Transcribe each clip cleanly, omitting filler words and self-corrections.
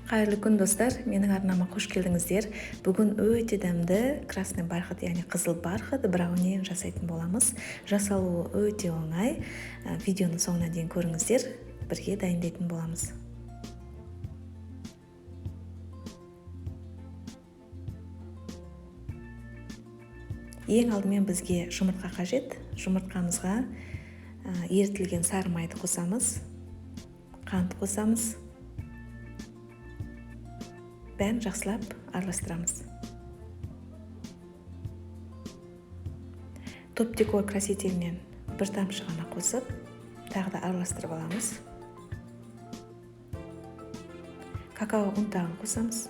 Қайырлы күн, достар! Менің арнама қош келдіңіздер. Бүгін өте дәмді красный бархат, яғни қызыл бархат брауни жасайтын боламыз. Жасалуы өте оңай. Видеоны соңына дейін көріңіздер, бірге дайындайтын боламыз. Ең алдымен бізге жұмыртқа қажет. Жұмыртқамызға ерітілген сары майды қосамыз, қант қосамыз. Бәрін жақсылап араластырамыз. Топ декор красителінен бір тамшы ғана қосып, тағы да араластырып аламыз. Какао ұнтағын қосамыз.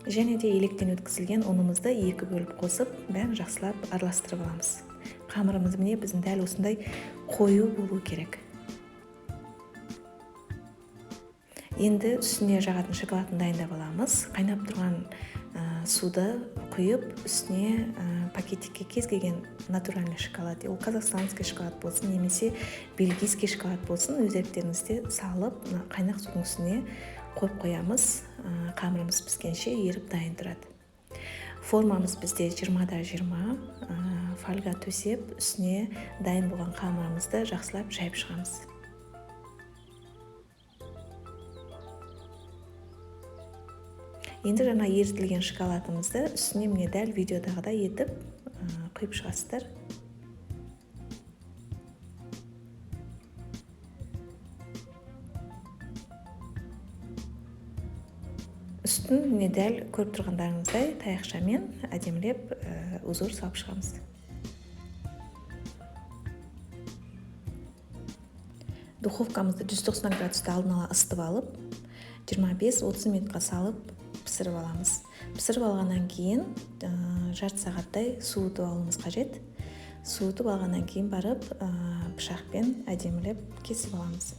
Және де електен өткізілген ұнымызды екі бөліп қосып, бәрін жақсылап араластырып аламыз. Қамырымыз міне біздің дәл осындай қою болу керек. Енді үстіне жағатын шоколадын дайындап аламыз. Қайнап тұрған суды құйып, үстіне пакетикке кез келген натуральный шоколад, ол казахстанский шоколад болсын, немесе бельгийский шоколад болсын, өз еріктеріңізде салып, мына қайнақ судың үстіне қойып қоямыз. Қамырымыз піскенше еріп дайын тұрады. Формамыз бізде 20-да 20, фольга төсеп, үстіне дайын болған қамырымызды жақсылап жайып шығамыз. Енді жаңа ерітілген шоколадымызды үстіне міне дәл видеодағыдай етіп құйып шығасыздар. Үстін міне дәл көріп тұрғандарыңыздай таяқшамен әдемілеп узор салып шығамыз. Духовкамызды 190 градуста алдын ала ысытып алып, 25-30 минутқа салып пісіріп аламыз. Пісіріп алғаннан кейін жарты сағаттай суытып алуымыз қажет. Суытып алғаннан кейін барып пышақпен әдемілеп кесіп аламыз.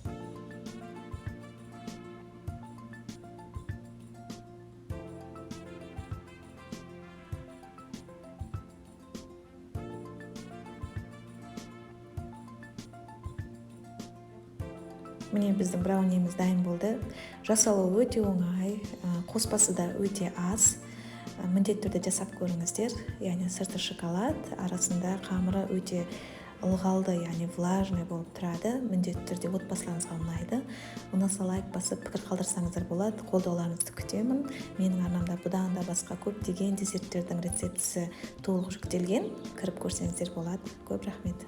Міне біздің брауниіміз дайын болды. Жасалуы өте оңай, қоспасы да өте аз. Міндетті түрде жасап көріңіздер. Яғни сырты шоколад, арасында қамыры өте ылғалды, яғни влажный болып тұрады. Міндетті түрде отбасыларыңызға ұнайды. Ұнаса лайк басып пікір қалдырсаңыздар болады. Қолдауларыңызды күтемін. Менің арнамда бұдан да басқа көптеген десерттердің рецептісі толық жүктелген. Кіріп көрсеңіздер болады. Көп рахмет.